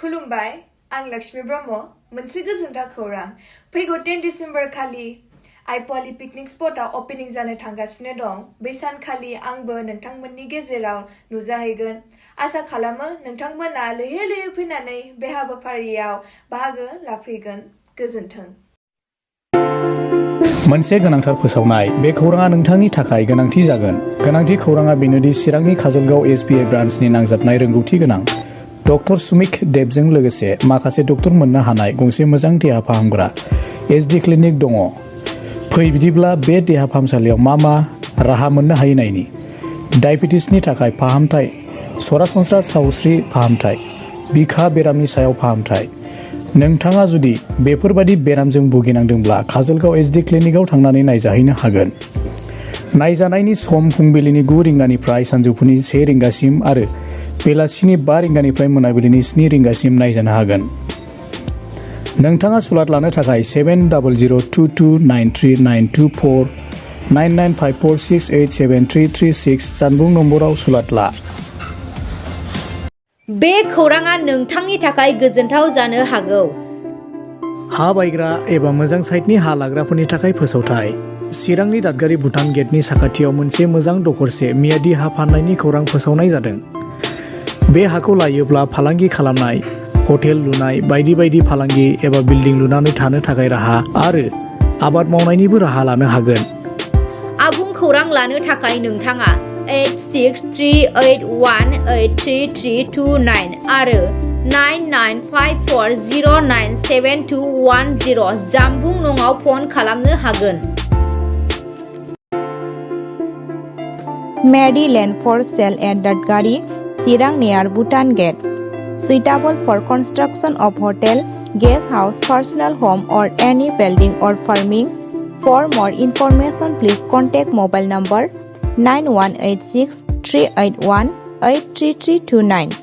खुलुमबाय आं लक्ष्मी ब्रह्म मोनसे गोजोनथाव खौरां फैगौ 10 डिसेम्बर खालि आइफव पिकनिक स्पटआव ओपनिं जानो थांगासिनो दं बै सानखालि आंबो नोंथांमोननि गेजेराव नुजाहैगोन आसा खालामो नोंथांमोना लैहोर लैहोर फैनानै बे हाबाफारियाव बाहागो लाफैगोन गोजोन्थों मोनसे गोनांथार फोसावनाय बे खौराङा नोंथांनि थाखाय गोनांथि जागोन गोनांथि खौराङा बेनोदि चिरांनि काजलगाव एसबिआइ ब्रान्चनि नांजाबनाय रोंगौथि गोनां डक्टर सुमिक देबजों लोगोसे माखासे डक्टर मोननो हानाय गंसे मोजां देहा फाहामग्रा एसडि क्लिनिक दङ फै बिदिब्ला बे देहा फाहामसालियाव मा राहा मोननो हायो नायनि डायबेटिसनि थाखाय फाहामथाय सरासनस्रा सावस्रि फाहामथाय बिखा बेरामनि सायाव फाहामथाय नोंथाङा जुदि बेफोरबादि बेरामजों भुगिनांदोंब्ला काजलगाव एसडि क्लिनिकआव थांनानै नायजाहैनो हागोन नायजानायनि सम फुंबिलिनि 9 रिंगानिफ्राय सानजौफुनि 1 रिंगासिम आरो बेलासिनि 5 रिंगानिफ्राय मोनाबिलिनि 7 रिंगासिम नायजानो हागोन नोंथाङा सुलाद लानो थाखाय 7002293924 9954687336 जानबुं नम्बराव सुलाद ला बे खौराङा नोंथांनि थाखाय गोजोनथाव जानो हागौ हा बायग्रा एबा मोजां साइटनि हा लाग्राफोरनि थाखाय फोसावथाय चिरांनि दादगारि भुटान गेटनि साखाथियाव मोनसे मोजां दखरसे मियादि हा फाननायनि खौरां फोसावनाय जादों बे हाखौ लायोब्ला फालांगि खालामनाय हटेल लुनाय बायदि बायदि फालांगि एबा बिल्डिं लुनानै थानो थाखाय राहा आरो आबाद मावनायनिबो राहा लानो हागोन आबुं खौरां लानो थाखाय नोंथाङा 8638183329 आरो 9954097210 जानबुं नङाव फन खालामनो हागोन Mary Land for sale at Dadgari, Chirang near Bhutan Gate. Suitable for construction of hotel, guest house, personal home or any building or farming. For more information, please contact mobile number 9186 381 83329.